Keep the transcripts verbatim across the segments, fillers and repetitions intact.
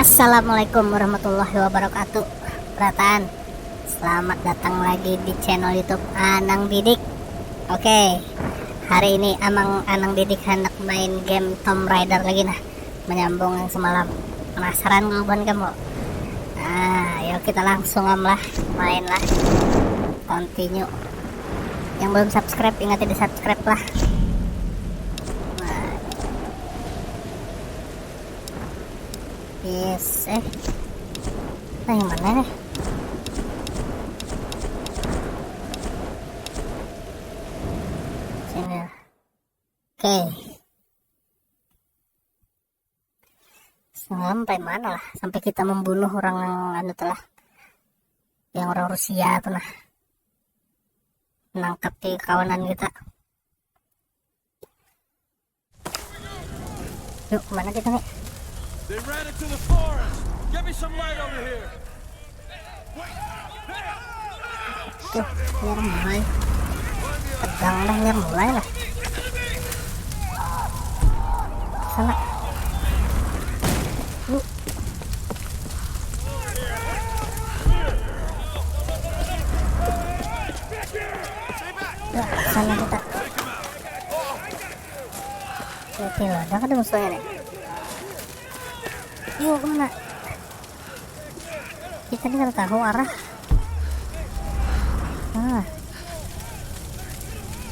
Assalamualaikum warahmatullahi wabarakatuh. Berataan, selamat datang lagi di channel YouTube Anang Bidik. Oke, hari ini Amang Anang Bidik hendak main game Tomb Raider lagi nah, menyambung yang semalam. Penasaran kawan kamu? Nah, yuk kita langsung am lah, main lah. Continue. Yang belum subscribe, ingat di subscribe lah. Nah. Yes, eh. Nah, yang mana nih? Sini. Oke. Sampai mana lah? Sampai kita membunuh orang yang anu tuh lah. Yang orang Rusia tuh nah. Nangkap di kawanan kita. Yuk, kemana kita nih? They ran into the forest. Get me some light over here. Tuh, biar mulai. Tegang dah, biar mulai lah. Sana. Yuk. Ya, sana kita. Oke lah, dah ada musuhnya nih. Yuk, kemana? Kita nih kada tahu arah. Ah.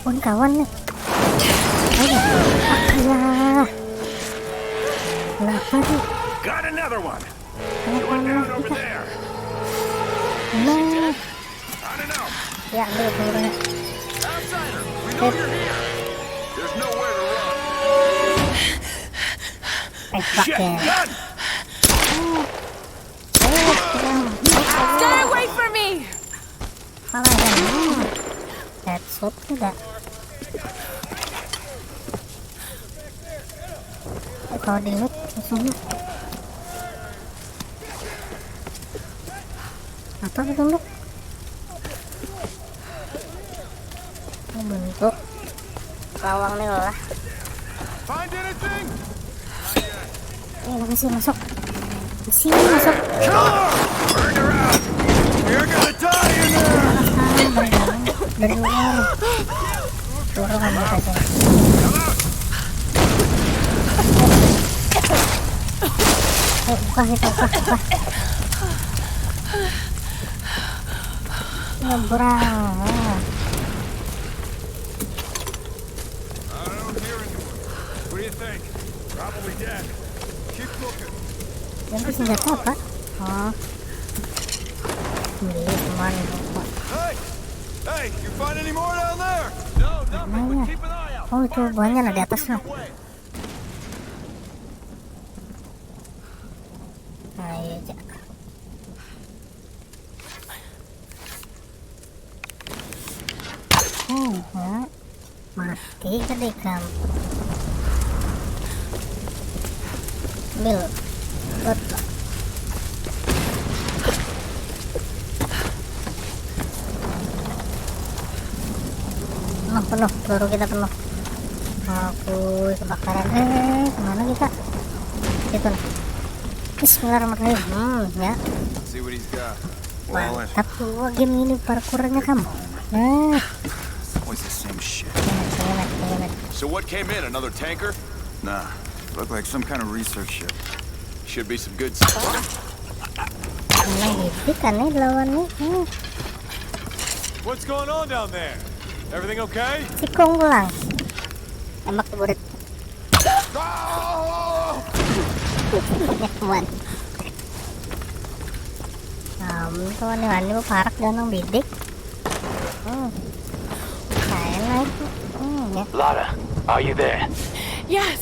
Oh, ini kawan nih. Ayo. Ah, ya. Kenapa sih? Got another one. Kenapa? One down over there. Nah. I don't know. Ya, ambil pelurunya. Outsider, we know you're here. There's nowhere to run. Tembak ya. Shit, gun! Stay away from me! Kalah kan? Headshot tidak. Kalau di loot musuhnya. Apa itu loot? Ini bentuk lawang nih lah. Find anything? Ini lagi sih masuk. Sini masuk. Kill her! Burn her out! You're gonna die in there! Dari luar. Turun kan kita sini. Eh, buka itu, buka, buka. Nyebrang. I don't hear anyone. What do you think? Probably dead. Keep looking. Ganti senjata apa? Oh. Beli teman. Hey! Hey, you find any more down there? No, nothing, but keep an eye out. Oh, itu buahnya nah di atas nah. Ayo aja. Oh, ya. Mati tadi kamu. Ambil. Buat. Penuh, penuh. Peluru kita penuh. Aku kebakaran. Eh, kemana kita? Itu nah. Bismillahirrahmanirrahim. Hmm, ya. See what he's got. Mantap tuh game ini parkurnya kamu. Nah. Always the same shit. Kena, kena, kena. So what came in? Another tanker? Nah. Looked like some kind of research ship. Should be some good stuff. Menang gitu kan nih lawan nih. Hmm. What's going on down there? Everything okay? Sikung pulang. Tembak tuh burit. Nyaman. Nah, tuh wani-wani parak jangan bidik. Hmm. Saya naik. Hmm, ya. Lara, are you there? Yes.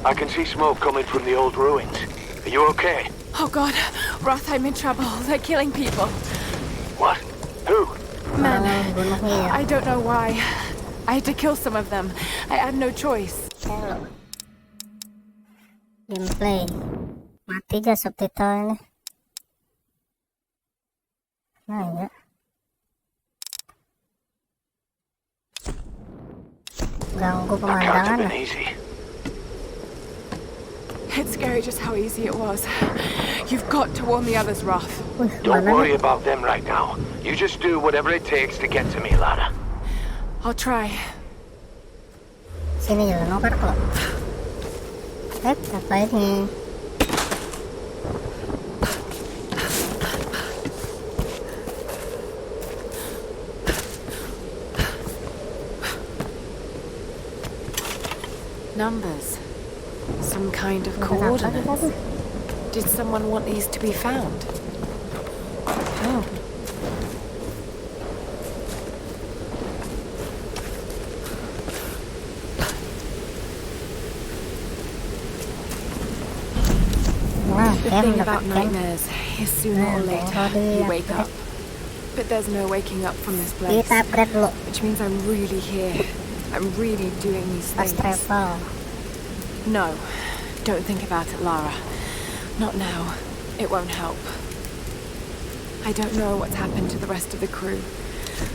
I can see smoke coming from the old ruins. Are you okay? Oh God, Roth, I'm in trouble. They're killing people. What? Who? Men. Bunuhnya ya. I don't know why. I had to kill some of them. I had no choice. Hello. Gameplay. Mati aja subtitle ini. Nah, ya. Ganggu pemandangan. That can't have been easy. It's scary just how easy it was. You've got to warn the others, Roth. Wih, Don't mana worry nih? About them right now. You just do whatever it takes to get to me, Lara. I'll try. Sini dulu, nongkrong lo. Eh, apa ini? Numbers. Some kind of Kenapa kita coordinates. tuh? Did someone want these to be found? How? Nah, The camp thing dapat about camp. Nightmares is sooner or Nah, later tadi you ya, wake kita- up. But there's no waking up from this place. Kita upgrade dulu. Which means I'm really here. I'm really doing these Fast things. Travel. No, don't think about it, Lara. Not now. It won't help. I don't know what's happened to the rest of the crew.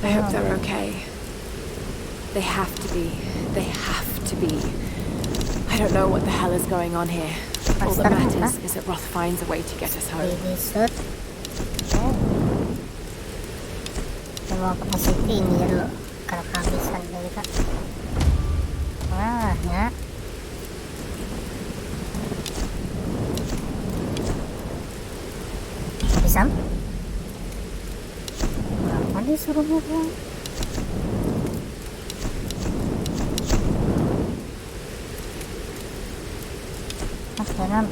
I hope they're okay. They have to be. They have to be. I don't know what the hell is going on here. All that Pastor matters apa? Is that Roth finds a way to get us home. Baby suit. Kita mau ke Pasifik ini dulu. Kalau kehabisan kita. Wah, ya. Bisa? Kenapa disuruh buang? Mas Danan.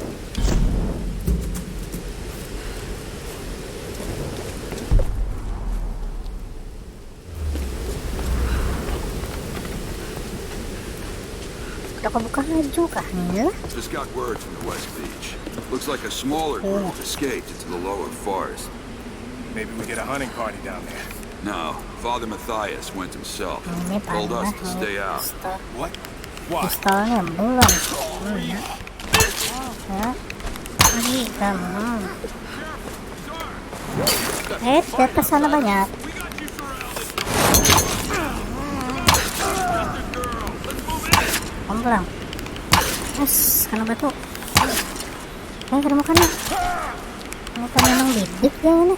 Udah kebuka laju kah nih? Just got word from the West Beach. Looks like a smaller group escaped into the lower forest. Maybe we get a hunting party down there. No, Father Matthias went himself. Ini Told us panas to stay out. Pistol. What? Why? Pistolnya belum. Hmm. Ya. Ini kan. Hmm. Eh, di atas sana banyak. Kamu pulang. Us, kena batu. Eh, kena makan nih. Ini kan memang bidik ya ini.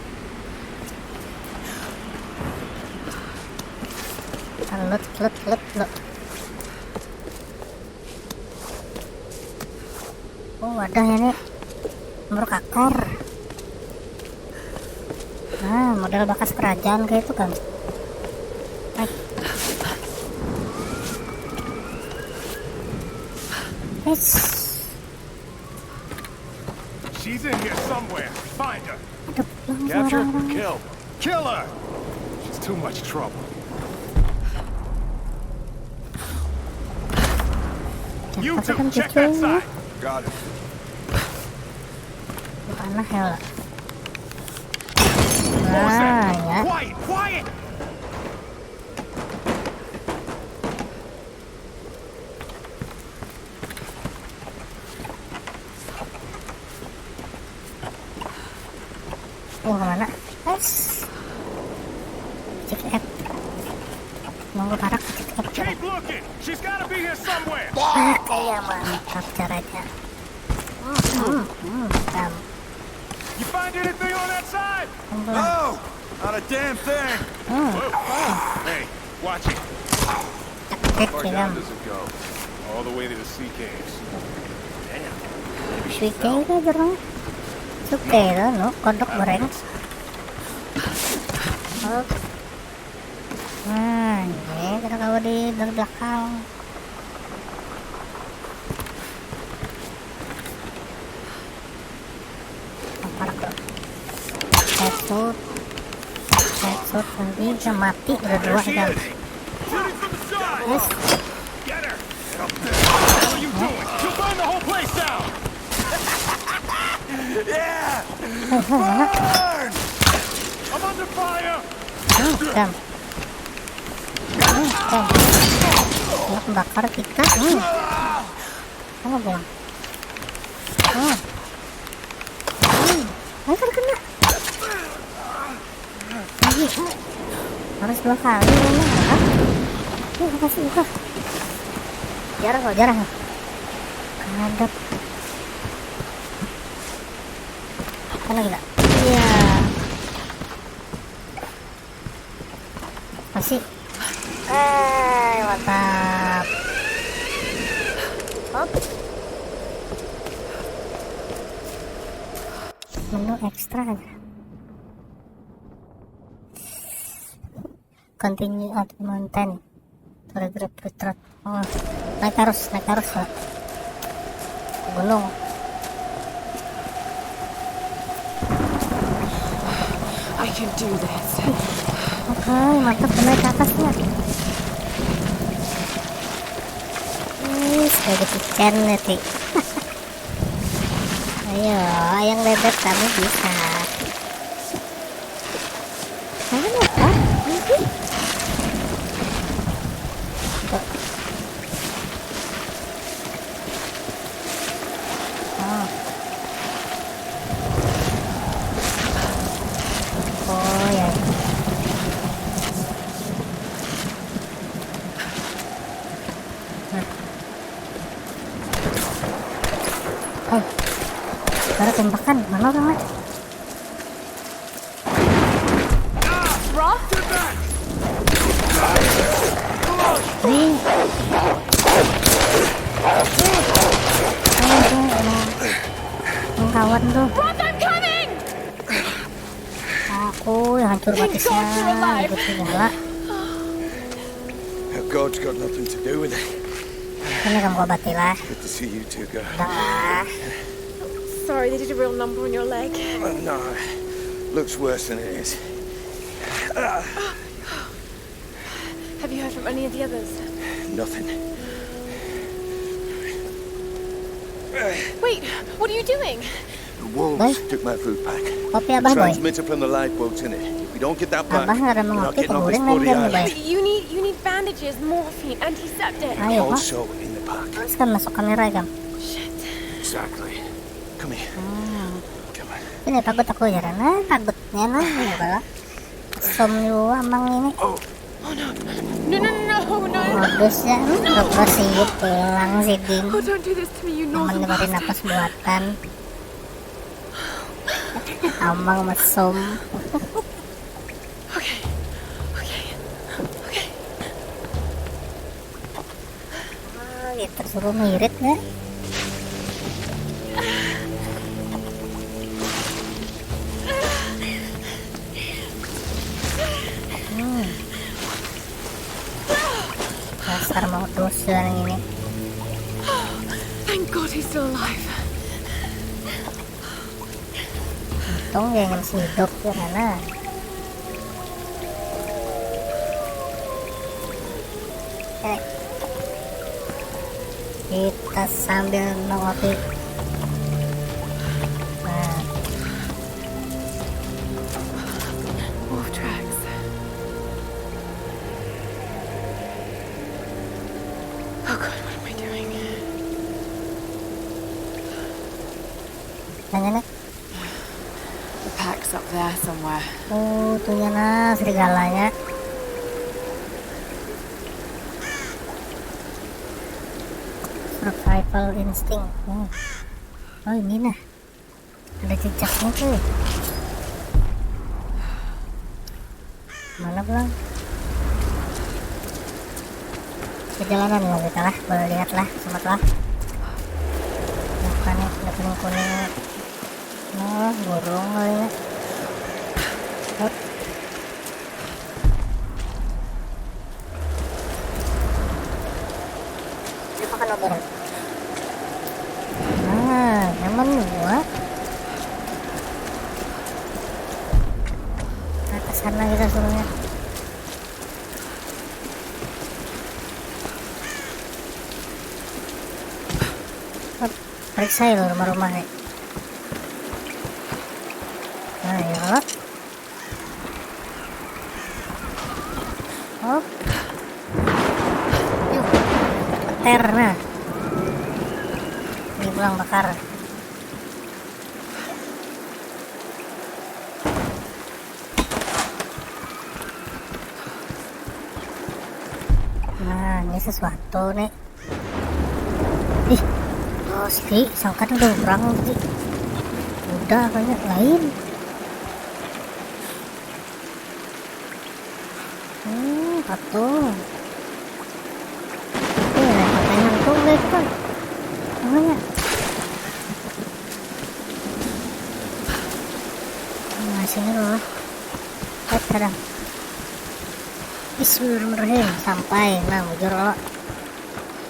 Lut, lut, lut, lut. Oh, wadah ya nih. Merkakar. Nah, model bakas kerajaan kayak itu kan. Eh. Yes. She's in here somewhere. Find her. Aduh, pulang Capture, suara orang. Kill. Kill her. She's too much trouble. You Apa two, kan check cucunya? That side. Got it. Panah ya lah. What was Nah, that? Ya. Quiet, quiet. Oh, kemana? Yes. Check F. Nunggu parak check F. Keep looking. She's got to be here somewhere. Ah, kayak mantap caranya. Hmm, hmm, hmm. Tam. You find anything on that side? Kumpul. No, not a damn thing. Hmm. Hey, watch it. Cek Far ya, down Tam. Does it go? All the way to the sea caves. Suike itu jerung. Suike itu, no, kodok goreng. Oh. Nah, ini kita kalau di belakang. Apa tuh? Headshot. Headshot, nanti dia mati berdua She kan. Is. Shooting from the side. Yes. Get her. What are you doing? You'll burn the whole place down. Yeah! Burn! I'm under fire. Nah, Tam. Nah, Tam. Kena bakar kita. Hmm. Kamu bilang. Hmm. Hmm. Ayo, kan kena. Ayo. Harus dua kali ini. Hah? Ini kasih itu. Jarang kok, jarang. Kadap. Mana gila? Iya. Masih. Hai, mantap. Hop. Menu ekstra aja. Continue up the mountain to regroup with Rod. Oh, naik terus, naik terus ya. Gunung. I can do this. Oke, mantap, naik ke atasnya. Wih, sebagai cicen nanti. Ayo, yang bebek kamu bisa. Mana? Ah, ini. Tuh. Oh. Oh ya. Nah. Oh. Baru tembakan, mana orangnya? Roth? Wih. Oh, itu emang, emang kawan tuh. Roth, I'm coming! Aku yang hancur batisnya, gitu segala. God's got nothing to do with it. Ini kamu obati lah. Good to see you too, girl. Dah. Sorry, they did a real number on your leg. Oh, no, looks worse than it is. Have you heard from any of the others? Nothing. Wait, what are you doing? The wolves took my food pack. Kopi abah, boy. Transmitter from the lifeboat's in it. If we don't get that back, Abah nggak ada we're not mengerti getting off this kuburan bloody kan, island. boy. You need you need bandages, morphine, antiseptic. Ayo, Pak. Also in the pack. Terus kan masuk kamera kan. Shit. Exactly. Come here. Hmm. Come on. Ini takut aku ya, nah, takutnya nah, ini bala. Som juga amang ini. Oh no. No no no no no. Modus ya, hmm, dokter sih pulang sih, Ding. Oh, don't do this to me, you Teman naughty dengerin bastard. Napas Buatan. Amang mesum. Okay. Okay. Okay. Ah, gitu, suruh ngirit ya. Hmm. Dasar mau dosa ini. Thank God he's still alive. Untung dia masih hidup ya, karena eh, kita sambil mengopi. Nah, Wolf tracks. Oh God, what am I doing? Nanya nih. The pack's up there somewhere. Oh, tuh ya nah, serigalanya. Survival instinct. Oh. Oh, ini nah. Ada jejaknya tuh. Mana pulang? Perjalanan lah kita lah, boleh lihat lah, sempat lah. Bukan nih, ada kuning-kuning. Oh, burung kali ya. Hup. Ini makan apa? Ah, nyaman juga. Nah, ke sana kita suruhnya. Hup, periksa ya rumah-rumahnya. Nah, ya kalau. Hop. Yuk. Peter, nah. Ini pulang bakar. Nah, ini sesuatu nih. Ih, asli, sangkan udah orang lagi. Ada kayaknya lain. Hmm, patung. Oke, patung hantu, guys, kan. Namanya. Nah, sini dulu lah. Eh, tadang. Bismillahirrahmanirrahim. Sampai, nah, bujur lo.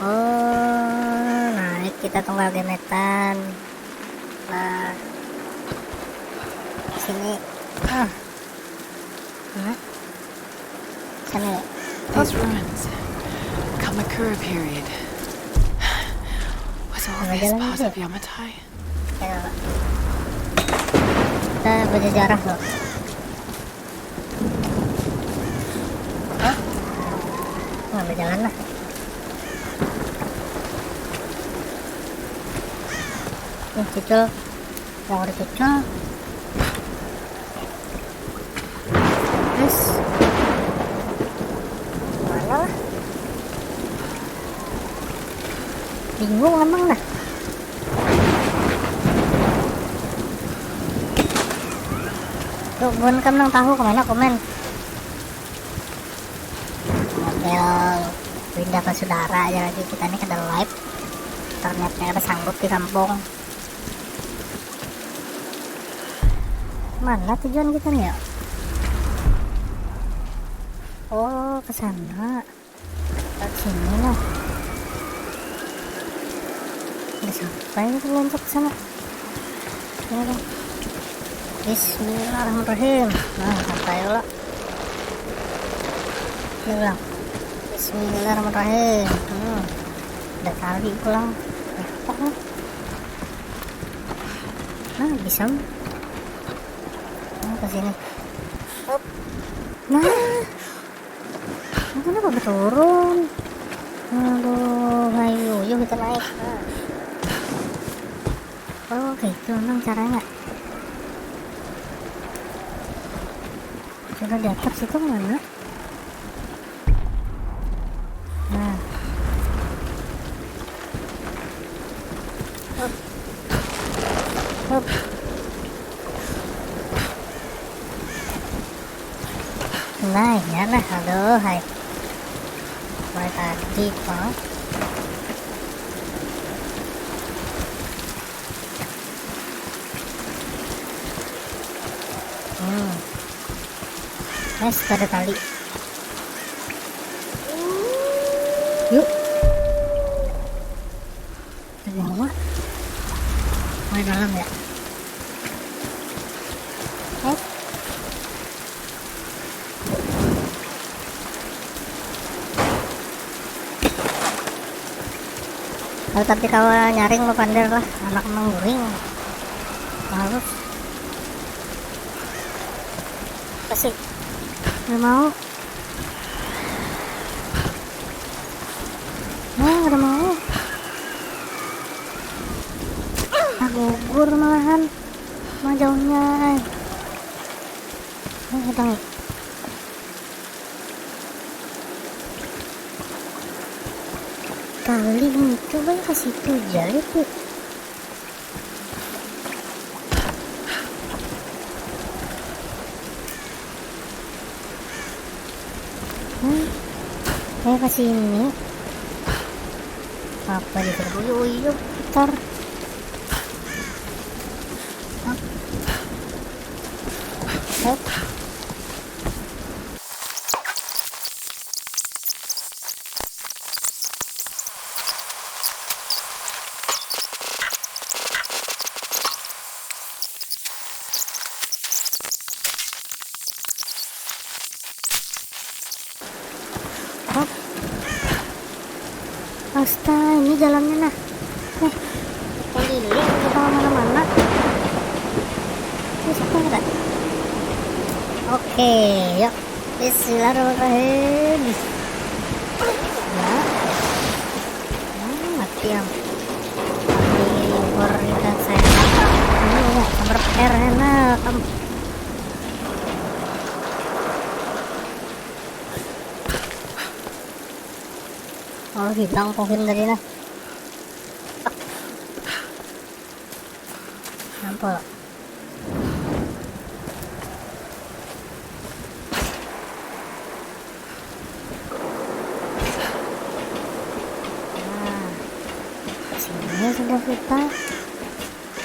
Oh, naik kita tunggal gemetan. Nah, sini. Ah. Mana? Sana ya. These ruins. Kamakura period. Was all this part of Yamatai? Ya, Pak. Kita baca sejarah loh. Hah? Nah, berjalan lah. Nih, cucul. Yang udah cucul. Terus. Mana lah? Bingung emang dah. Tuh, buhan kam nang tahu kemana komen. Model pindah ke saudara aja lagi kita nih kada live. Ternyata ada sanggup di kampung. Mana tujuan kita nih ya? Oh, ke sana. Lewat sini lah. Udah sampai nih, loncat ke sana. Ya, Bang. Bismillahirrahmanirrahim. Nah, sampai lah. Ini ulang. Bismillahirrahmanirrahim. Hmm. Ada tali pulang. Apa nih? Nah, bisa. Nah, ke sini. Hop. Nah. Kenapa berturun? Aduh, ayo, yuk kita naik. Nah. Oh, kayak itu emang caranya. Sudah di atap situ mana? Nah. Hup. Hup. Nah, ya lah, aduh, hai. Mulai tadi, kok. Hmm. Guys, ada tali. Yuk. Ada nyawa. Mulai dalam ya. Oke. Kalau tapi kawa nyaring mau pander lah, anak emang guring. Harus. Kasih. Nggak mau. Nah, udah mau. Ah, gugur malahan. Mau jauhnya, ay. Nah, datang. Tali itu, Bang, ke situ aja itu. Hmm. Saya ke sini. Apa di situ? Uyuh, uyuh, putar. Hop. Hop. Hop. Astaga, ini jalannya nah. Eh, keliling ke mana-mana. Ini siapa enggak? Oke, yuk. Bismillahirrahmanirrahim. Ya. Hmm, mati am. Ini impor kita saya. Ini ya, sambar pakai enak. Am. Oh, hilang pohon tadi nah. Nampol. Udah kita.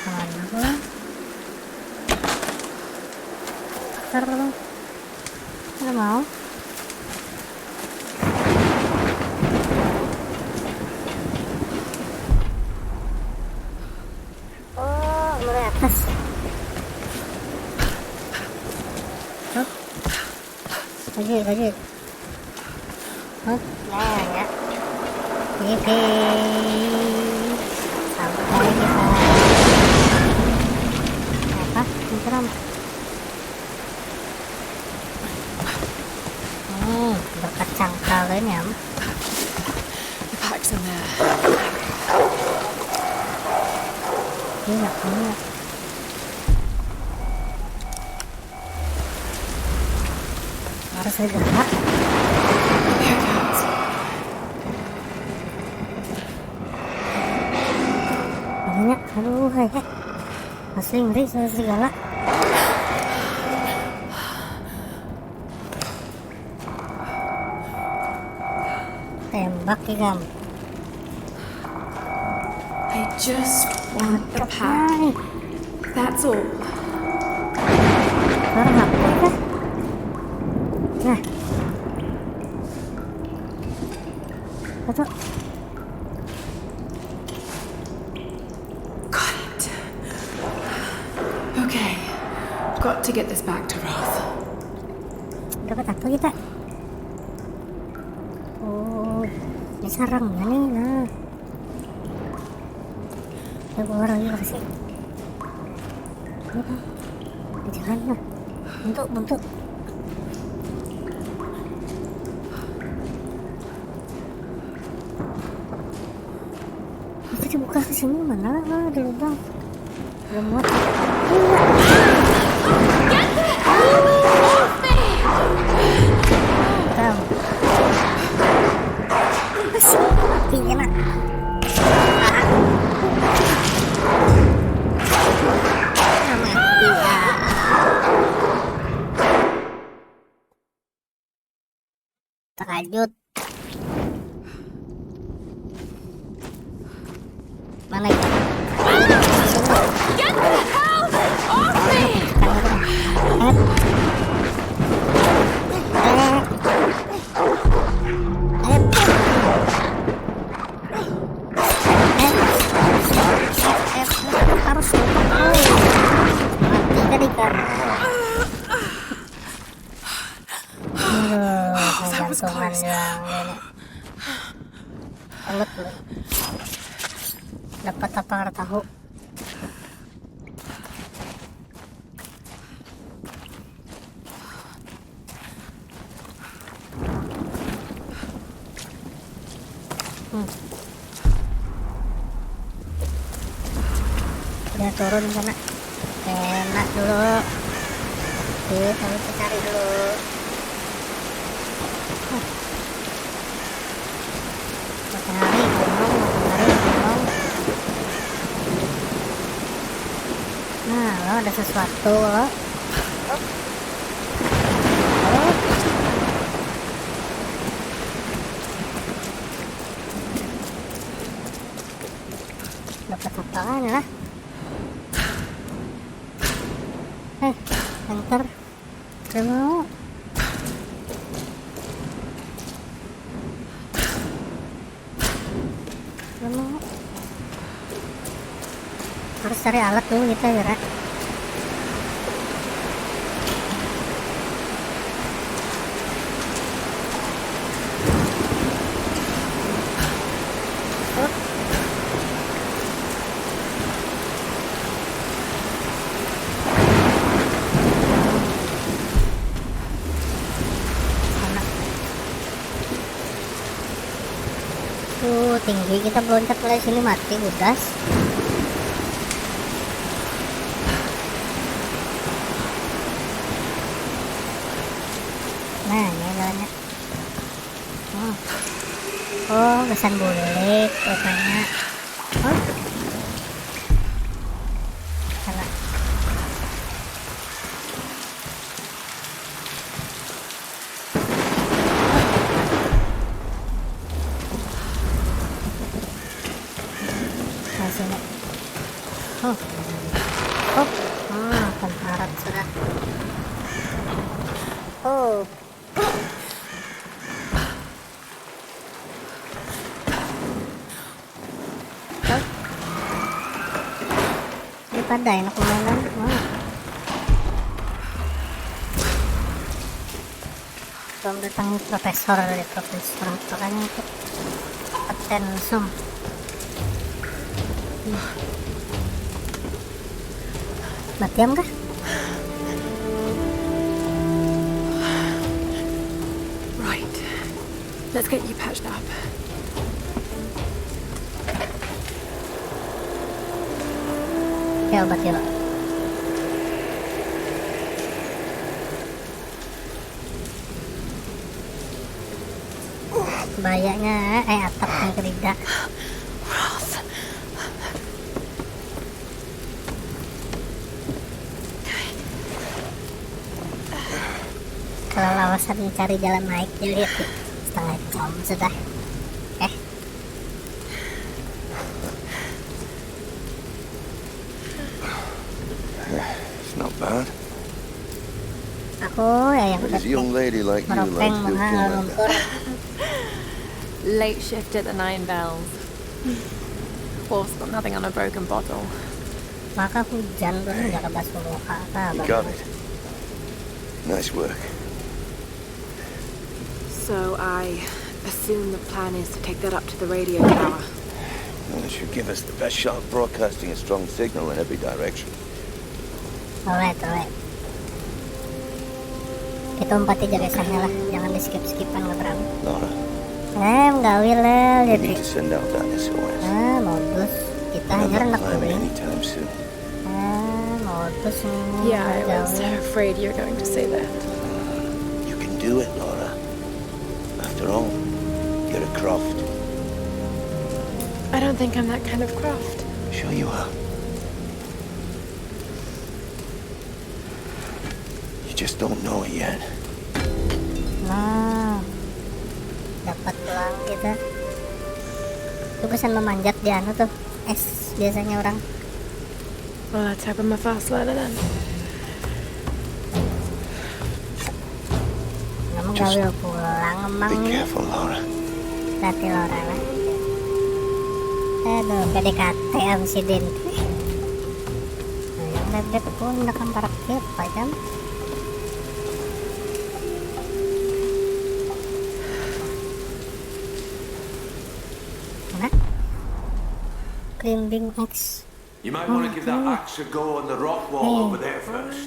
Mana pulang? Ter. Ada mau? Oh, mulai atas. Hah? Lagi, lagi. Hah? Nah, ya. Yeay. Sampai kita. Apa? Ini kenapa? Hmm, berkacang kalian ya. The pack's in there. Iya, iya. Harus segera. Banyak, aduh, hai, hai. Masih ngeri sama serigala. Tembak ikam. I just want the pack. Hai. That's all. Suara apa itu? Nah. Betul. Got it. Okay. Got to get this back to Roth. Dapat apa kita? Oh, ini sarangnya nih, nah. Ya, keluar lagi kasih. Ini kan. Jangan lah. Buntu, buntu. Itu dibuka ke sini, mana lah, ada lubang. Belum muat. Iya. Bang. Mati, enak. Ah, mati, ah. Terkajut. Mana itu? Get the hell off me! Harus lupa. Mati tadi kan. Aduh, Oh, that was gantungan close. Doang ini. Anget loh. Dapat apa kada tahu. Hmm. Udah turun sana. Enak dulu. Oke, lalu kita cari dulu. Huh. Matahari, gunung, matahari, gunung. Nah, lo ada sesuatu, lo. Oh. Dapat apaan lah? Eh, enter. Kada mau. Kada mau. Harus cari alat dulu kita, Wira. Tuh, tinggi kita meloncat mulai sini, mati, budas. Nah, ini jalannya. Oh. Oh, gasan bulik rupanya. Oh. Salah. Nah, sini Sudah. Oh. Hah? Ini pada enak mainan. Wah. Belum datang profesor dari profesor apa kan itu? Kapten Sum. Matiam kah? Right. Let's get you patched up. Ya, obat ya, Pak. Bayaknya, eh, atap yang kerida. Kalau lawasan mencari jalan naik, dia lihat tuh, setengah jam sudah. Eh, It's not bad. Aku ya yang What does a young lady like you meropeng like doing mahal like lumpur. That? Late shift at the Nine Bells. Of course, got nothing on a broken bottle. Maka hujan tuh nggak kebas muka You apa. got it. Nice work. So I assume the plan is to take that up to the radio tower. Well, it should give us the best shot of broadcasting a strong signal in every direction. Alright, alright. Kita umpati aja biasanya lah, jangan di skip skipan nggak berang. Laura, Eh, menggawi lah, we jadi. Need to send out that S O S. Ah, modus. Kita Another hanya anak plan kuliah. Anytime soon. Ah, modus ini. Yeah, I was menggawi. Afraid you're going to say that. You can do it, Laura. After all, you're a Croft. I don't think I'm that kind of Croft. Sure you are. You just don't know it yet. Nah, dapat pulang kita. Itu kesan memanjat di anu tuh, es biasanya orang. Well, let's hope I'm a fast learner then. Kamu Just gawe pulang emang Be nih. Careful, Laura. Hati Laura lah. Aduh, P D K T am sidin. Nah, yang bebek pun udah kamparak dia pajam. Mana? Climbing X. You might want to give that axe a go on the rock wall over there first.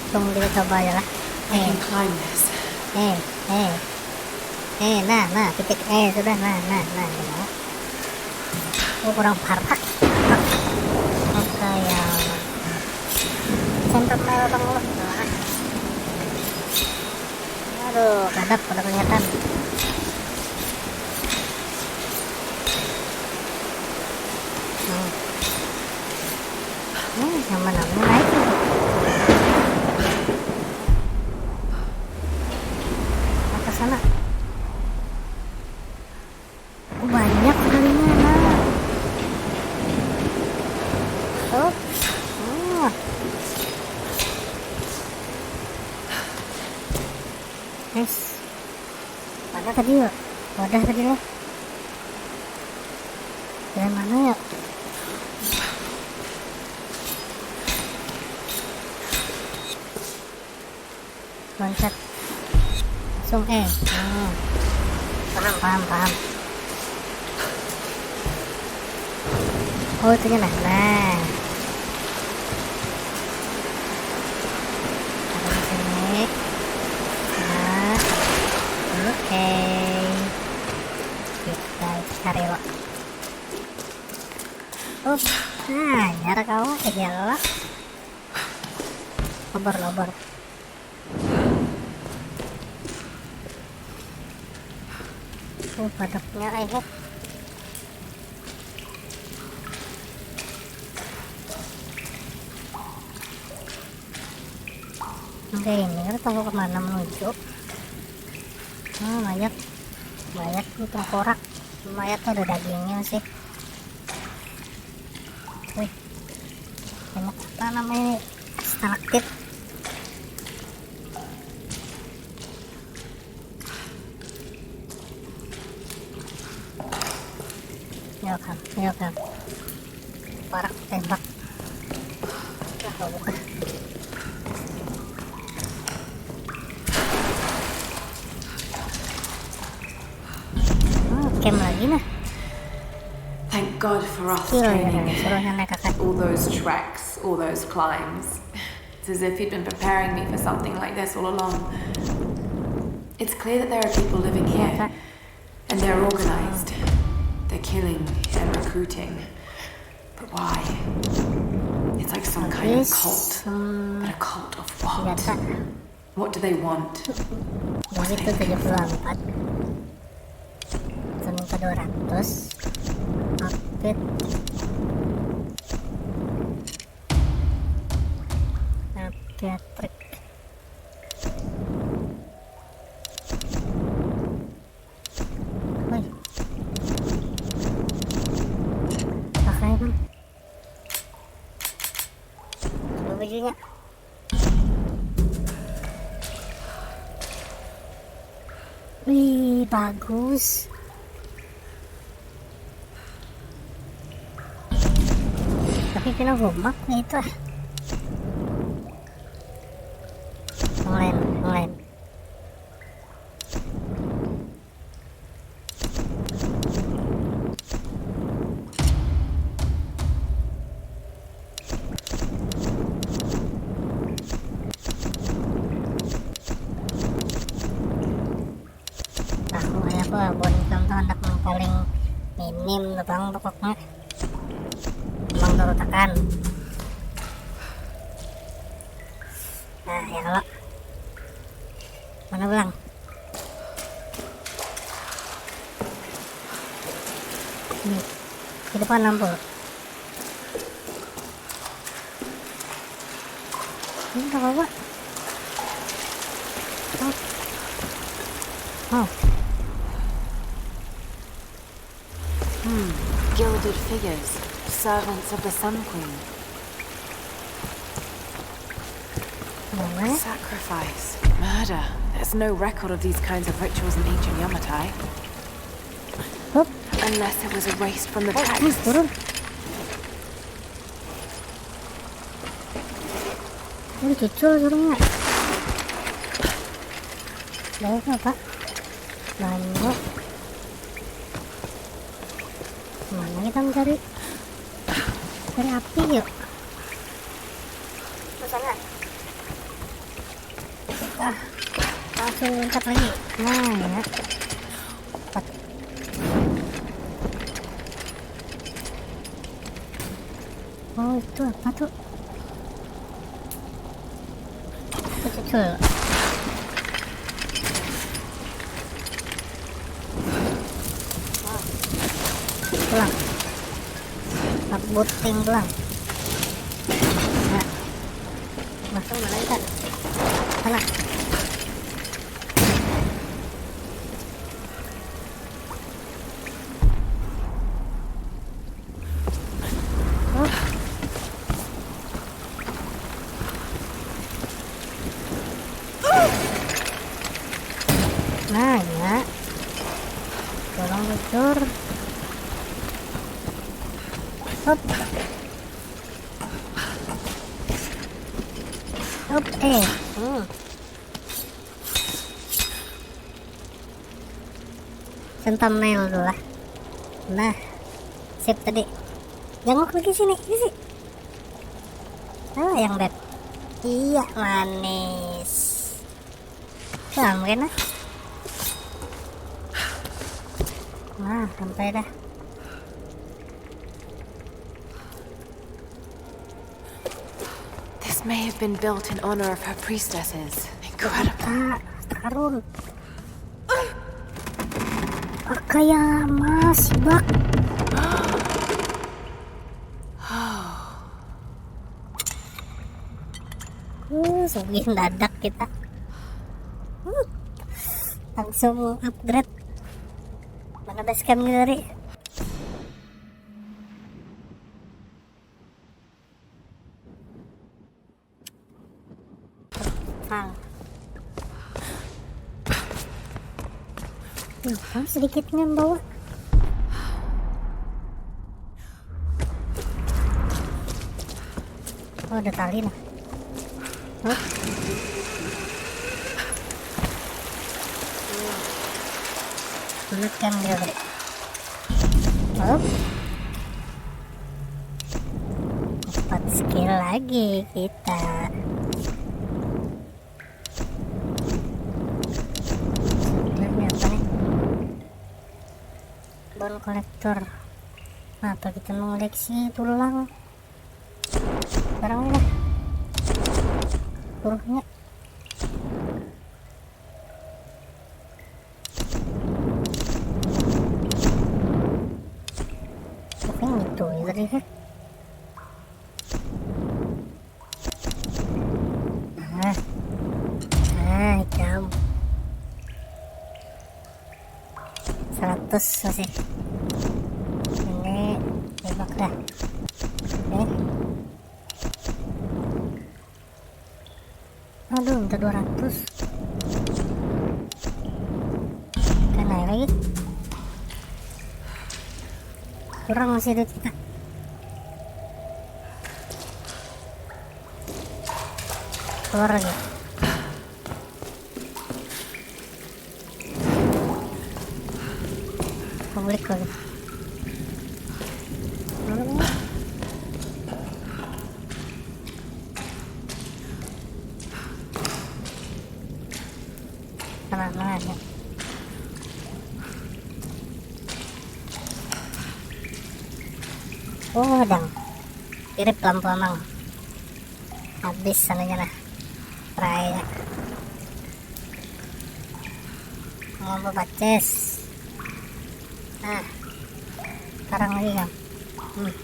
Tunggu kita coba aja lah. I Eh, can climb this. eh, eh. Eh, nah, nah, titik eh sudah, nah, nah, nah, nah. Oh, kurang parak. Oke ya. Center mel bang lo. Aduh, kadap udah kelihatan. Hmm. Hmm, nyaman amat naik. Apa sana? Oh, banyak sekalinya, nah. Tuh. Hmm. Guys. Mana tadi ya? Wadah tadi lah. Dari mana ya? Loncat. Langsung eh. Hmm. Paham, paham, paham. Oh, itunya nah. Nah. Taruh di sini. Nah. Oke. Kita cari lo. Up. Nah, nyara kau. Eh, ya lo. Lobor, lobor. Oh, padaknya eh. Oke, ini kita tahu kemana menuju. Oh, banyak. Banyak nih tengkorak. Lumayan tuh ada dagingnya sih. Wih, banyak apa namanya ini? Stalaktit. Welcome, welcome. Parak tembak. Ah, bukan. Oh, camp lagi nah. Thank God for us Skill ya, training. Suruh yang naik kakak. All those treks, all those climbs. It's as if he'd been preparing me for something like this all along. It's clear that there are people living here, Kak. And they're organized. They're killing and recruiting. But why? It's like some kind of Habis, cult. hmm, But a cult of what? Senjata. What do they want? Begitu tujuh puluh empat. Senin ke dua ratus. Update. Update trick. Woi. Pakai bang. Coba bajunya. Wih, bagus. Tapi pina gomak nih itu ah. Yang lain, yang lain. Tahu ya aku abon ikam tuh handak nang paling minim tuh bang pokoknya. Bang turutakan. Nah ya kalau mana belang? Nih, di depan lampu. Ini tak apa. Oh. Oh. Hmm. Gilded figures, servants of the Sun Queen. Mana? Sacrifice, murder. There's no record of these kinds of rituals in ancient Yamatai. Hup. Unless it was erased from the Oh, hmm, text. Turun. Ini cucul suruhnya. Baik apa? Banyak. Mana kita mencari? Cari api yuk. Ke sana. Ah, langsung loncat lagi. Nah ya. Empat. Oh, itu apa tuh? Itu cucul. Pulang. Buting pulang. Nah. Masuk mana kita? Sana. Nah ya. Tolong bocor. Hop. Hop, eh. Hmm. Sen thumbnail dulu lah. Nah, sip tadi. Janguk lagi sini, ini sih. Ah, yang beb. Iya, manis. Nah, mungkin lah. Nah, sampai dah. This may have been built in honor of her priestesses. Incredible. Ah, karun. Kaya mas bak. Uh, sugih dadak kita. Uh, langsung upgrade. Mana Basecamp kita tadi. Pang. Sedikit ngan bawa. Oh, ada tali nah. Hah? Mana kan dia tadi? Oh. Empat skill lagi kita. Ini apa nih? Bone collector. Nah, apa kita mengoleksi tulang? Barang ini lah. Buruhnya. Apa yang itu ya tadi ya? Nah, nah, ikam. Seratus masih. Ini tembak dah. Oke. Aduh, minta dua ratus. Kan naik lagi. Kurang masih duit kita. Keluar lagi. Publik lagi. Tenang, tenang ya. Oh, dang. Irip lampu amang. Habis anunya lah. Rainya. Lampu paces. Nah. Tarang lagi, Kang. Hmm.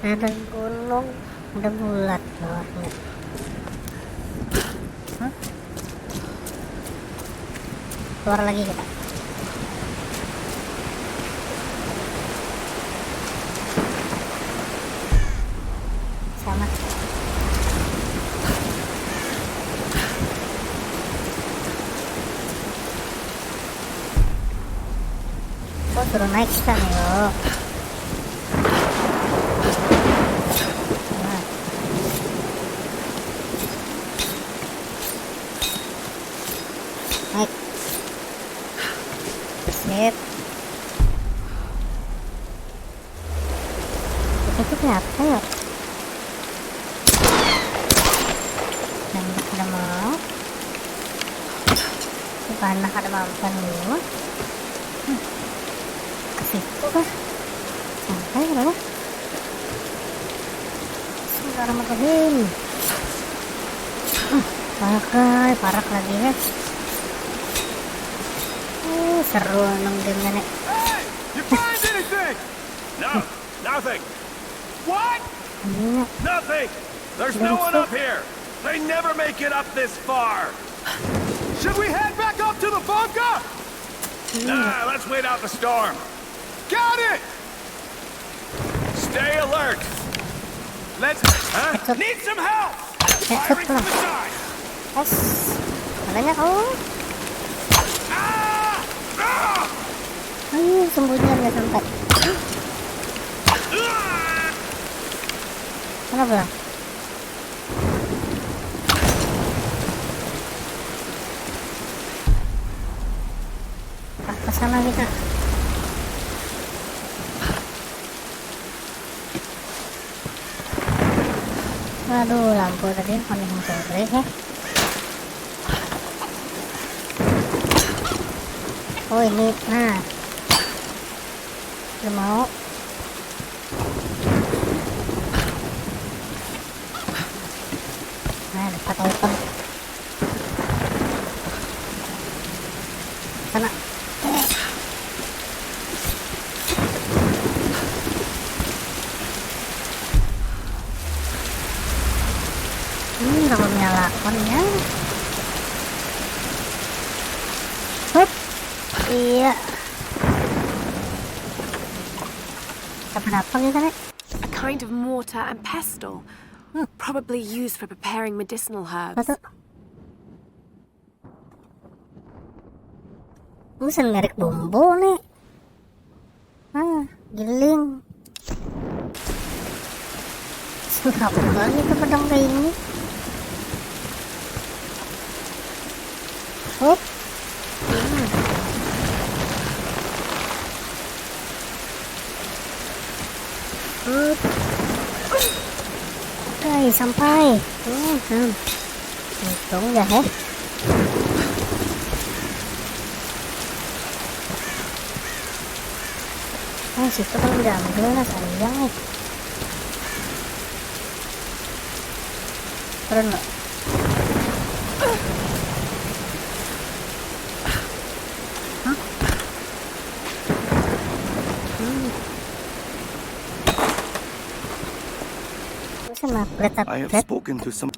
Nah, ada gunung, ada bulat bawahnya. Hah? Keluar lagi kita. Sama. Oh, suruh naik sana yo. Nah. Naik. Sip. Itu tuh apa ya? Nembak ada mau. Itu panah ada mampan dulu. Hmm. Ke situ kah? Sampai berapa? Bismillahirrahmanirrahim. Hmm, parak, parak lagi ya. Uh, seru nang game ini. Hey, you find anything? No, nothing. What? Iya. Nothing. There's no one up here. They never make it up this far. Should we head back up to the bunker? Nah, let's wait out the storm. Got it. Stay alert. Let's, huh? Need some help. Firing from the side. Pas. Mananya kau? Ah! Ah! Ayo, sembunyian nggak sampai. Kenapa? Ah, ke sana kita. Waduh, lampu tadi kami hancurin ya. Oh, ini, nah. Belum mau. Nah, dapat item. Sana. Iya. Hup. Iya. Kenapa kita nih? A kind of mortar and pestle. Hmm. Probably used for preparing medicinal herbs. Apa tuh? Ini sing merek bumbu nih. Ah, giling. Sing apa lagi tuh pedang kayak ini? Hup. Hmm. Hup. Oke, sampai. Hmm, hmm. Untung ya, heh. Nah, situ kan udah ambil lah, sayang, eh. Turun, Mbak. Hah? Hmm. Terus sama kereta I have plat. Spoken to some.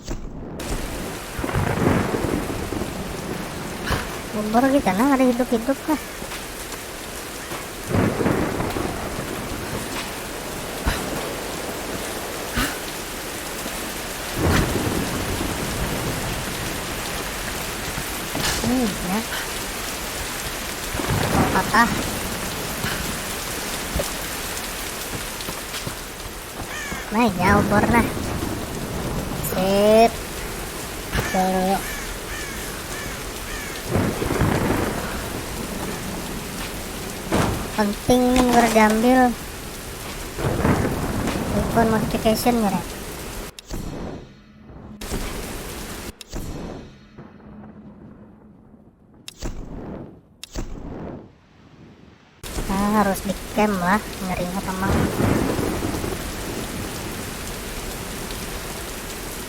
Bobor kita nah, ada hidup-hidup lah. Ini ya. Patah. Nah, ya, obor nah. Sip. Dulu. Penting nih, baru diambil. Weapon modification ya, Rek. Nah, harus di camp lah, ngerinya pamang.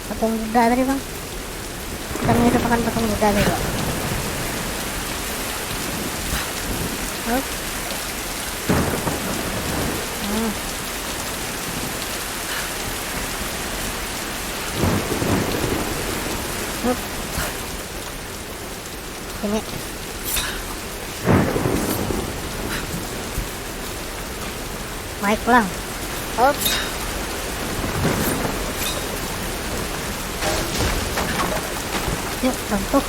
Patung Buddha tadi, Bang. Kita menghidupkan patung Buddha tadi, Bang. Hup. Hmm. Hup. Sini. Naik pulang. Hup. Yuk, runtuh.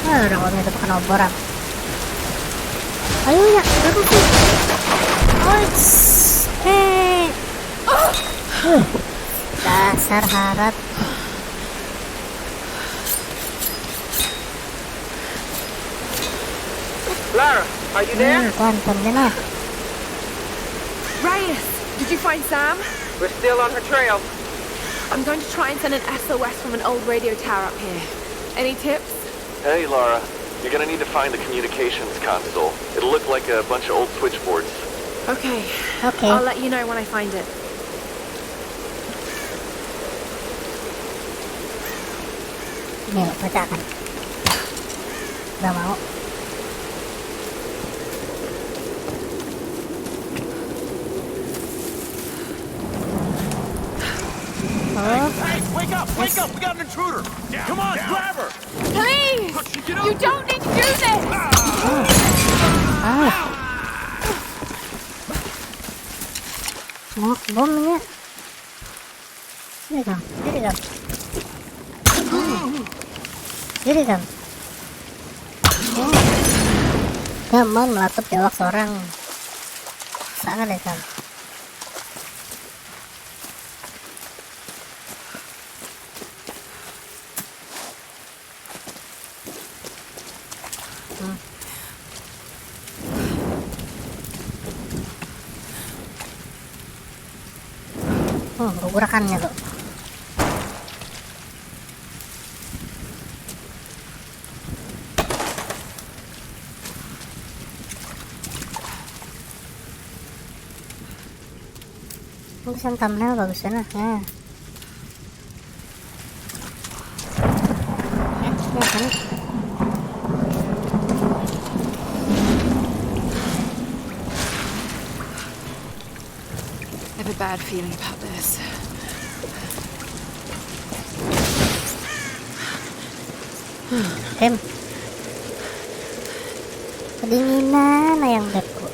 Ah, udah kami itu kena obor, ah. Ayo ya, terus sih. Oits. Hei. Huh. Dasar harat. Lara, are you there? Hmm, kuan, kuan, kuan lah. Reyes, did you find Sam? We're still on her trail. I'm going to try and send an S O S from an old radio tower up here. Any tips? Hey, Lara. You're gonna need to find the communications console. It'll look like a bunch of old switchboards. Okay. Okay. I'll let you know when I find it. Ini, Pak, pecahkan. Nggak mau. Oh. Hey, wake up, wake up, we got an intruder. Come on, grab her. Please! You don't need to do this! Ah. Mau bomnya. Sini, Kang. Sini, Kang. Sini, Kang. Oh. Gaman melatup jawak seorang. Sangat ya, Kang. Hmm. Hmm, gugurakannya tuh. Ini pesan thumbnail bagus banget ya. I have a bad feeling about this. Tim. Kedinginan ayam bebku.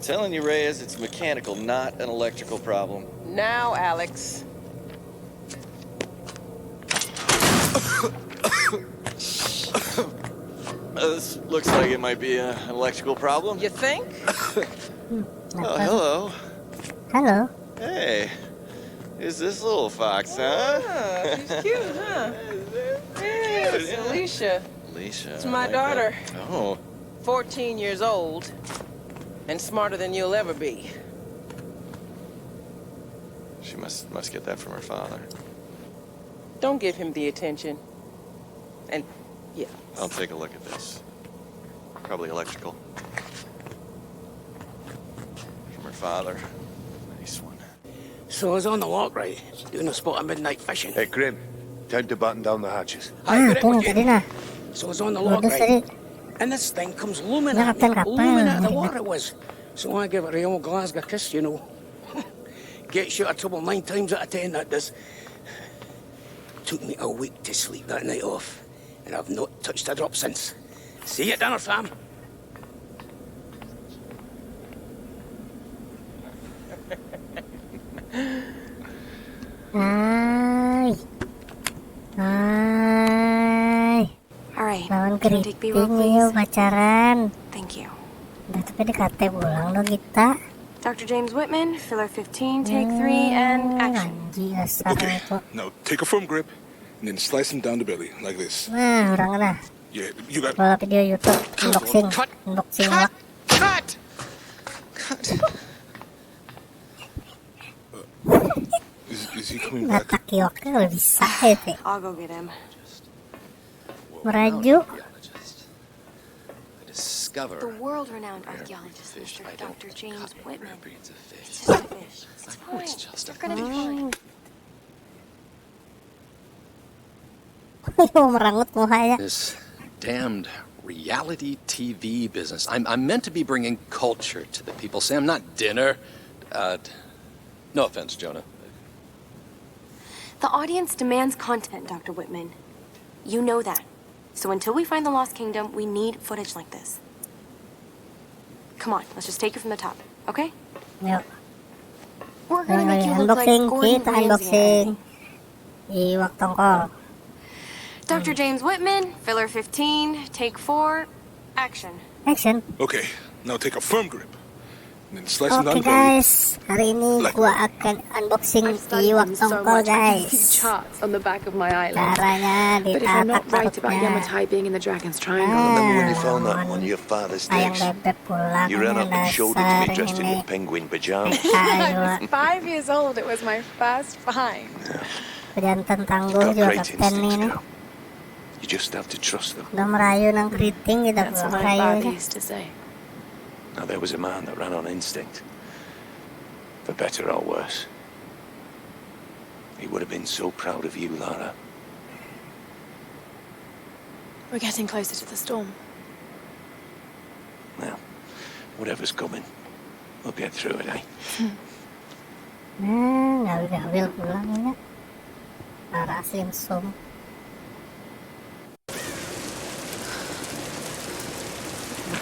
Telling you, Reyes, it's mechanical, not an electrical problem. Now, Alex. Uh, this looks like it might be a, an electrical problem. You think? Oh, hello. Halo. Hey. Who's this little fox, huh? Ah, she's cute, huh? Yes, Alicia. Alicia. It's I my like that. Daughter. Oh, Fourteen years old and smarter than you'll ever be. She must must get that from her father. Don't give him the attention. And, yeah. I'll take a look at this. Probably electrical. From her father. Nice one. So I was on the lock, right? Doing a spot of midnight fishing. Hey, Grim, time to batten down the hatches. Aye, Ah, good tu it was tadi you. Nah. So I was on the lock, Modus tadi. Right? And this thing comes looming Nah, at me. Captain Kapal, Looming at the nah. Water it was. So I give it a old Glasgow kiss, you know. Gets you out of trouble nine times out of ten, that does. Took me a week to sleep that night off, and I've not touched a drop since. See you at dinner, fam. Hai. Hai. All right. Lawan Can you take B roll, keriting ya please? Pacaran. Thank you. Udah, tapi dikate pulang dong kita. Doctor James Whitman, filler fifteen, take three, and action. Anji dasar itu. Now take a firm grip and then slice him down the belly like this. Nah, orang dah. Yeah, you got. Kalau video YouTube unboxing, Cut. Unboxing Cut. Iwak. Cut. Cut. Is, is he coming back? Ngatak iwaknya kalau bisa ya teh. I'll go get him. Meraju. Discover The world-renowned where every archaeologist, fish Mister I don't Doctor James cut, where Whitman. breeds of It's fish. just a fish. It's fine. It's just a They're gonna be fine. Yo, merangut muhanya. This damned reality T V business. I'm, I'm meant to be bringing culture to the people, Sam, not dinner. Uh, no offense, Jonah. The audience demands content, Doctor Whitman. You know that. So until we find the Lost Kingdom, we need footage like this. Come on, let's just take it from the top, okay? Yuk. We're gonna make you look like Unboxing, Gordon kita Ramsay. Unboxing. Iwak tongkol. Doctor James Whitman, filler fifteen, take four, action. Action. Okay, now take a firm grip and then slice him down Oke the belly. Guys, hari ini gua akan unboxing I've studied iwak them so tongkol much. I can see guys. Charts on the back of my eyelids. Caranya But if I'm not ditatak right about parutnya. Yamatai being in the dragon's triangle, Remember when you Ah, found that lawan on your father's ayam dish? Bebek pulang. You ran up and showed it to Dasar me dressed in ini. Your penguin pajamas. Ayo, Five years old, it was my first find. Pejantan tangguh Got juga great Kapten instincts ini. Now. You just have to trust them. Udah merayu nang keriting kita That's pulang what my merayu father aja. Used to say. Now, there was a man that ran on instinct. For better or worse. He would have been so proud of you, Lara. We're getting closer to the storm. Now, whatever's coming, we'll get through it, eh? Nah, gaul-gaul pulang ini. Lara Simpson.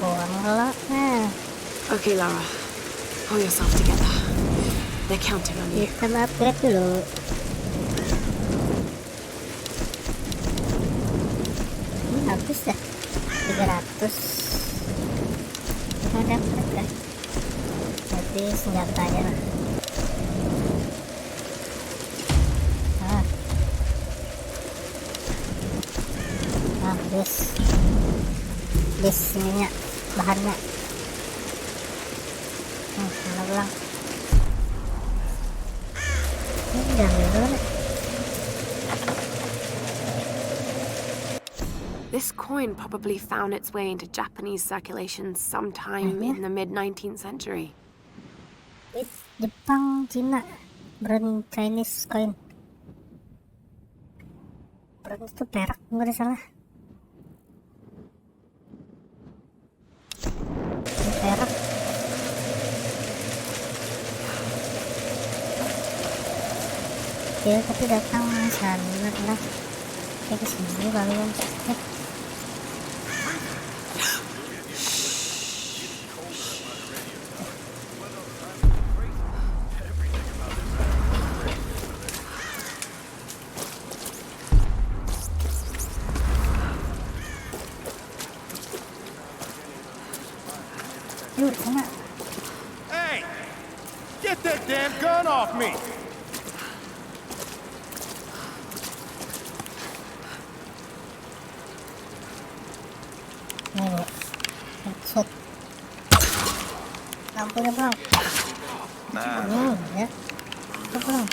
Buang lah. Nah, Okay, Lara. Pull yourself together. They're counting on you. Kita upgrade dulu. Ini habis ya? Tiga ratus. Ada berapa? Berarti senjata aja lah. Ah. Ah, habis. Habis ininya, bahannya. Hmm, mana pulang? Ini diambil dulu nih. This coin probably found its way into Japanese circulation sometime in the mid nineteenth century. Ih, Jepang, Cina, brand Chinese coin. Brand itu perak, nggak ada salah. Oke, tapi datang sahabat lah. Oke, ke sini dulu kalian. Eh. Yuk, sana. Hey! Get that damn gun off me! Nih, Bu. Headshot. Lampunya, Bang. Nah. Hmm, ya. Itu, Bang.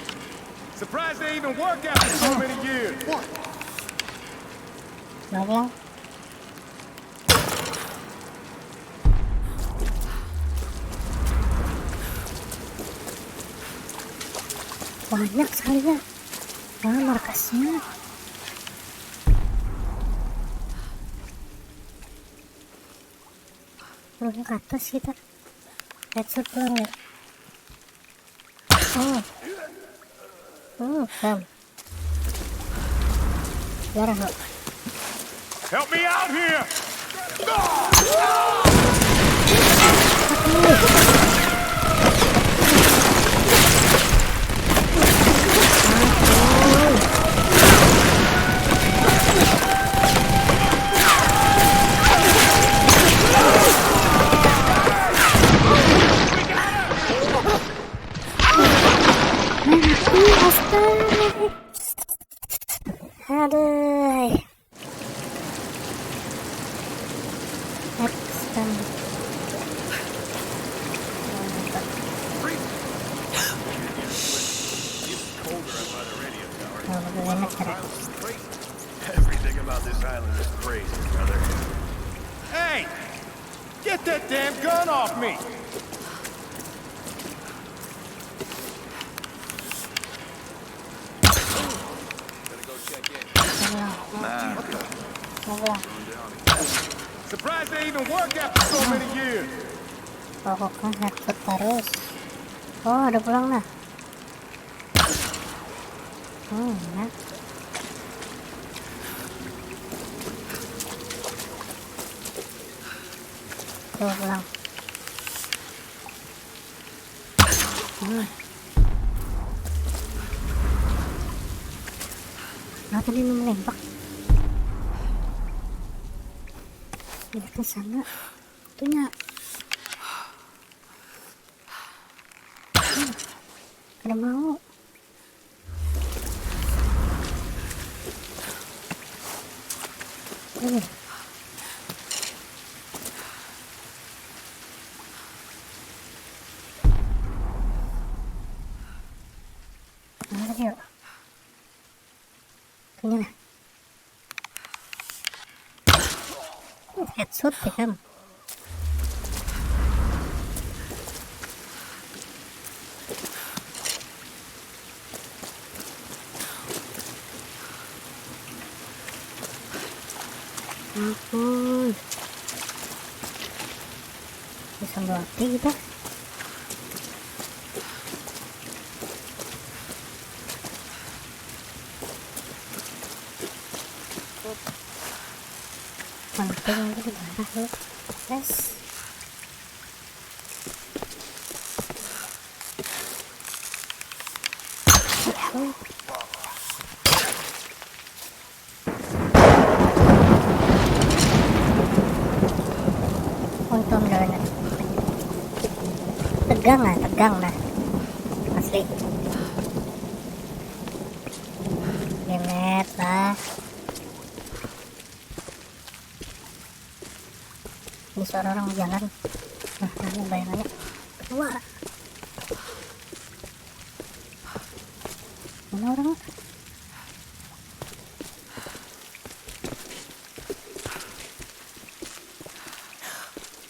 Surprised they even work after so many years. Nah, Bang. Banyak sekali ya. Nah, markasnya. Turunnya ke atas kita. Headshot pulang ya. Oh. Oh, Sam. Darah, Bro. Help me out here! Aduh, hai. Aduh, stun. Oh, bagus banget, keren. Everything about this island is crazy, brother. Hey! Get that damn gun off me! Nah. Surprised they even work after so many years. Pokoknya headshot terus. Oh, ada pulang nah. Hmm, ya. Tuh, pulang. Hmm. Nah, tadi nemu nembak. Ya, ke sana. Itunya. Hmm. Kada mau. Ini. Mana dia? Ini lah. Headshot ya, Ham. Ampun. Bisa mati kita. Penting aja di darah lu. Yes. Untung dah. Tegang lah, tegang lah. Asli. Demet lah. Ini suara orang jalan. Nah, nah, ini bayangannya. Wah. Mana orangnya?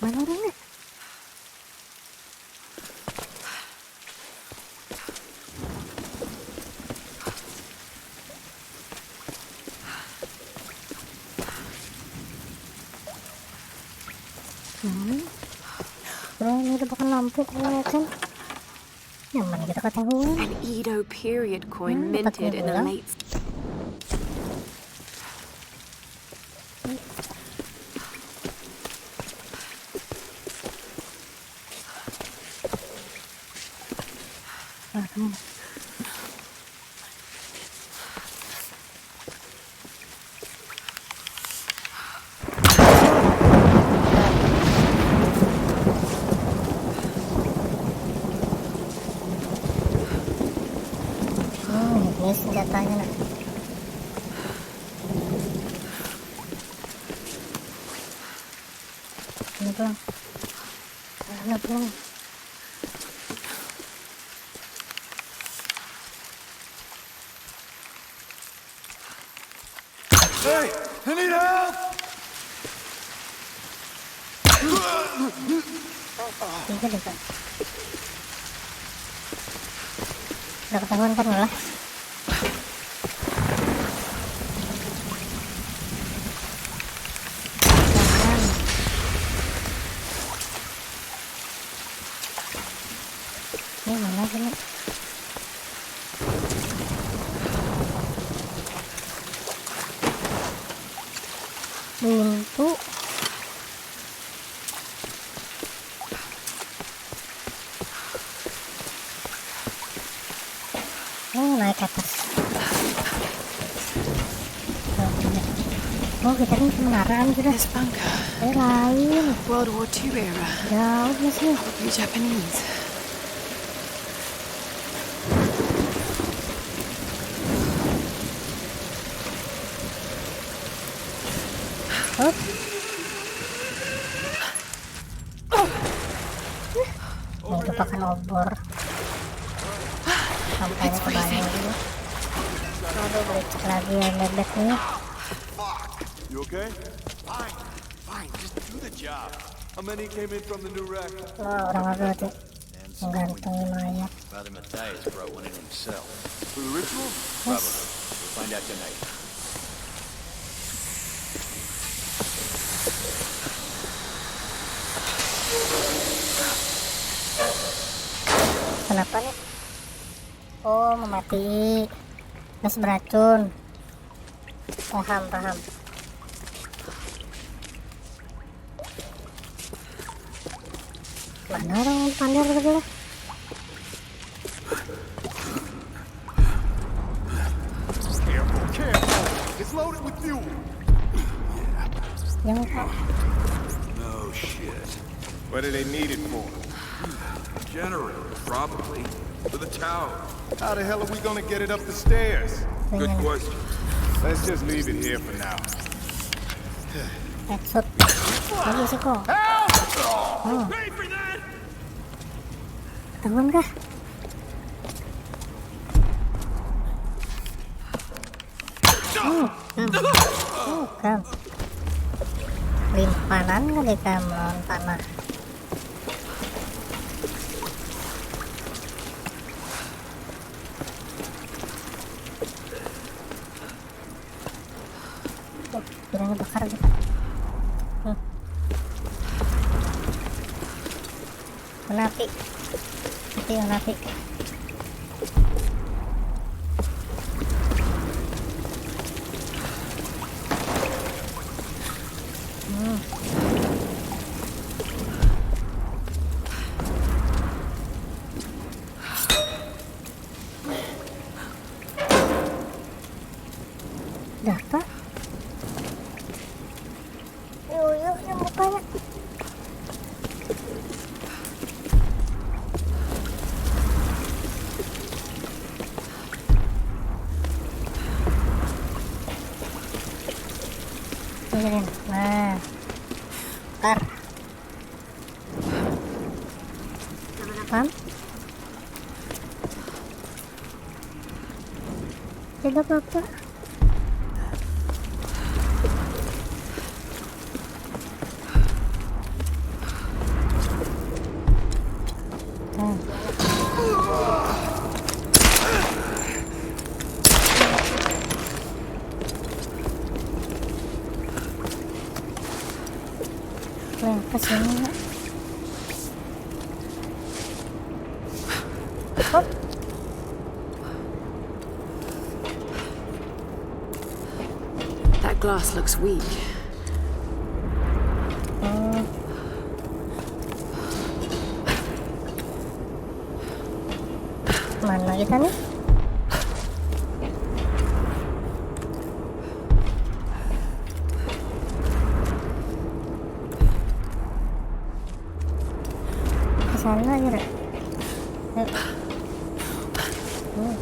Mana orangnya? Hmm. Bro, ini ada bukan lampu, kelihatan. Nyaman kita ketahuan. An Edo period coin Hmm, minted in the pulang. Late Hmm, ini senjatanya, nah. Ini pulang. Nah, pulang. Hey, I need help! Tiga deh, Kak. Udah ketahuan kan, lah? Ini mana sini? Pintu. Oh, naik ke atas. Oh, kita ni kebenaran sudah. This bunker. Eh, lain. World War Two era. Jauh ya sih. Probably Japanese. Hop. Ini tepakan obor. Sampai kebayang dulu. Aduh, belicik lagi ya bebek nih. You okay? Fine, fine. Just do the job. How many came in from the new wreck? Wah, orang apa tuh? Menggantung mayat. Father Matthias brought one in himself. For the ritual? Probably. We'll find out tonight. Kenapa nih? Oh, mematii. Gas beracun. Paham, paham. Mana orang pander tadi lah? Careful, careful. It's loaded with fuel. Yang No shit. What do they need it for? Generator, probably. For the tower. How the hell are we gonna get it up the stairs? Good question. Let's just leave it here for now. Headshot. Lagi sih kok. Help! Oh. Pay for that! Ketahuan kah? Oh, kam. Oh, kam. Limpanan kali kam lawan panah. Oh, pirangnya bakar aja. Hmm. Menapi. Tapi menapi. Hmm. Dah, Pak. Yuk, yuk, yang bukanya. Ini, nah. Kar. Paham? Tidak apa-apa. Hmm. Nah, ke sini, Nak. Glass looks weak. Hmm. Mana kita nih? Ke sana aja deh. Yuk. Hmm.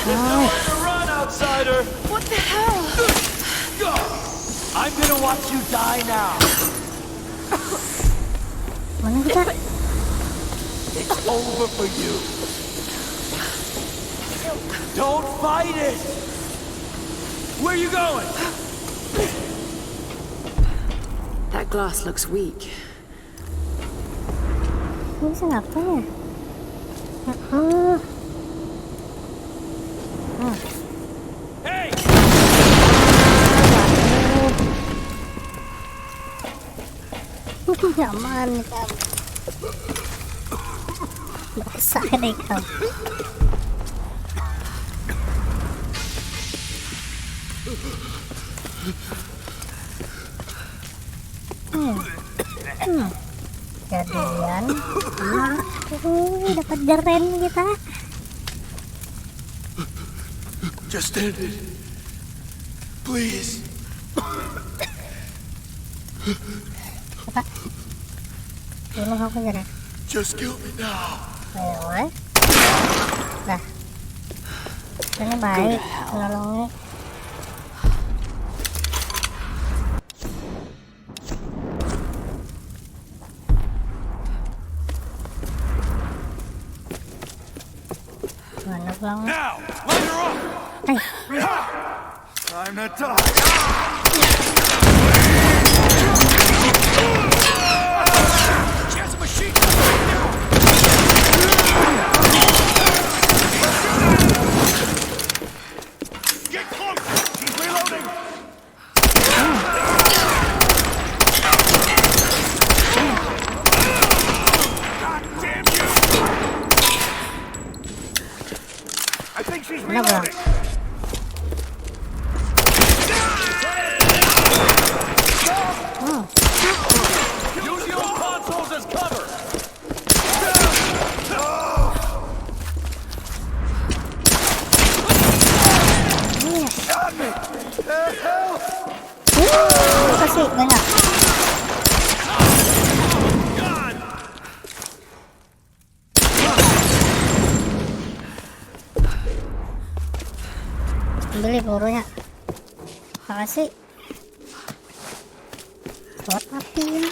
There's nowhere to run, outsider! What the hell? Go! I'm gonna watch you die now. Mana kita? It's over for you. Don't fight it. Where you going? That glass looks weak. Ini bisa ngapain ya? Heeh. Hmm. Hey! Nyaman nih kamu. Basah deh kamu. Hmm. Hmm. Jadian. Ah, uh, dapat jeren kita. Just end it. Please. Apa? Bunuh aku jeren. Just kill me now. Ayo, eh. Nah. Ini baik menolongnya. Mana pulang? Now, light her up. Eh, Time to die. She has a machine gun right there. Get close. She's reloading. God damn you. I think she's mana pulang? Reloading. Hmm. Use your consoles as cover. Iya. Shot me. The hell? Uh, makasih banyak. God. Beli pelurunya. Makasih. Buat api ini.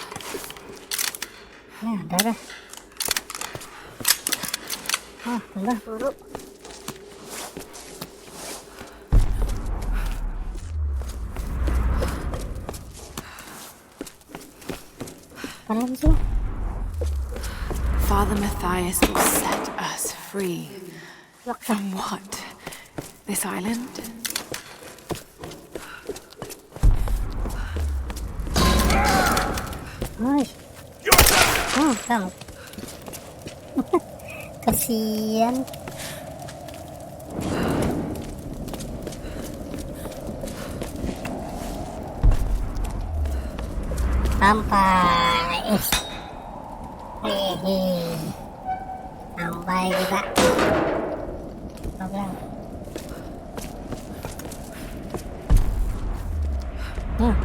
Ini ada dah. Ah, udah peluru. Paling sih. Father Matthias will set us free. Waksa. From what? This island? Nice. Hmm, kamu. Kasian. Sampai. Hehe. Sampai kita. Apa bilang? Hmm.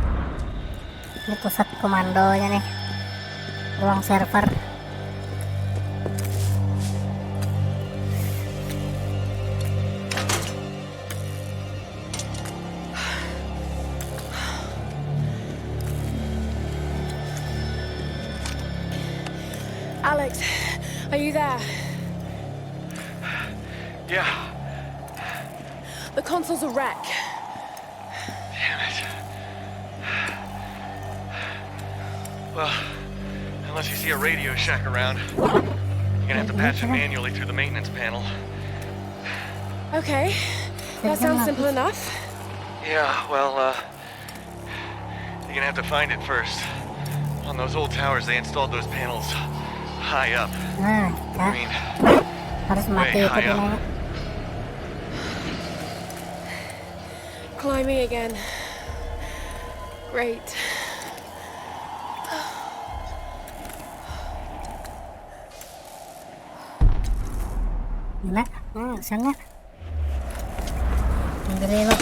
Ini pusat komandonya nih. Ruang server. Alex, are you there? Yeah. The console's a wreck. Damn it. Well, unless you see a Radio Shack around, you're gonna have to patch it manually through the maintenance panel. Okay, that sounds simple enough. Yeah, well, uh, You're gonna have to find it first. On those old towers, they installed those panels high up. Nah, I kita mean, harus way mati itu high up. Dina. Climbing again. Great. Mana? Nah, sana. Ambil lo.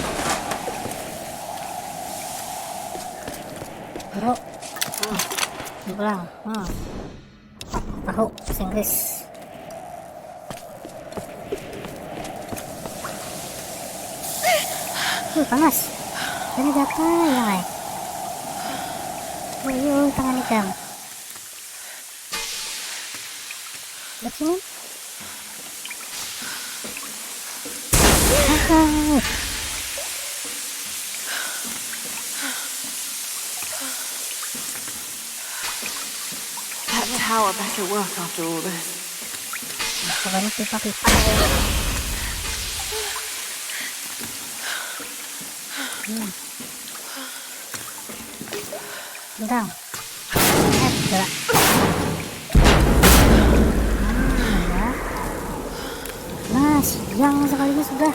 Bro. Hmm. Pulang. Hmm. Tahu bahasa Inggris. Uh, panas. Ini gatal ya, ay. Uyuh, tangan ikam. Lihat sini. Haha. That tower better work after all this. Pokoknya pipa-pipa. Hmm. Udah. Eh, gila. Nah, ya. Nah, siang sekaligus sudah.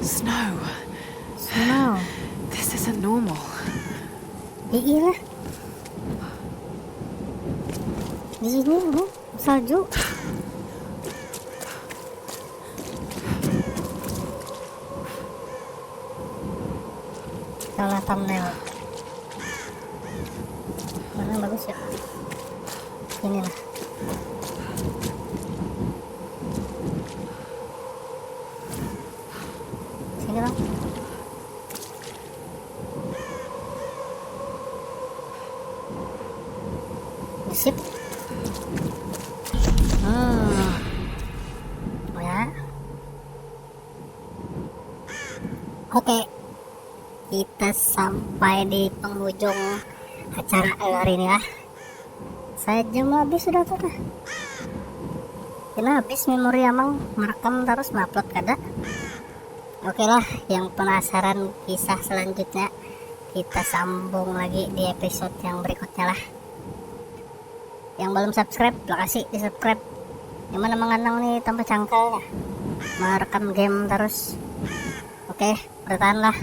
Snow. Snow. This isn't normal. Ya iyalah. Di sini ini salju. Salah thumbnail. Mana yang bagus ya? Inilah. Sini, Bang. Sip. Hmm. Ya. Oke. Kita sampai di penghujung acara hari ini lah. Sejam lebih sudah tuh. Nah. Kena habis memori Amang, merekam terus, mengupload kada. Oke lah, yang penasaran kisah selanjutnya, kita sambung lagi di episode yang berikutnya lah. Yang belum subscribe, lokasi di subscribe. Yang mana mengenang nih tambah cangkal ya. Merekam game terus. Oke, bertahanlah.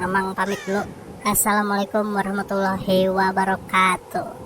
Amang pamit dulu. Assalamualaikum warahmatullahi wabarakatuh.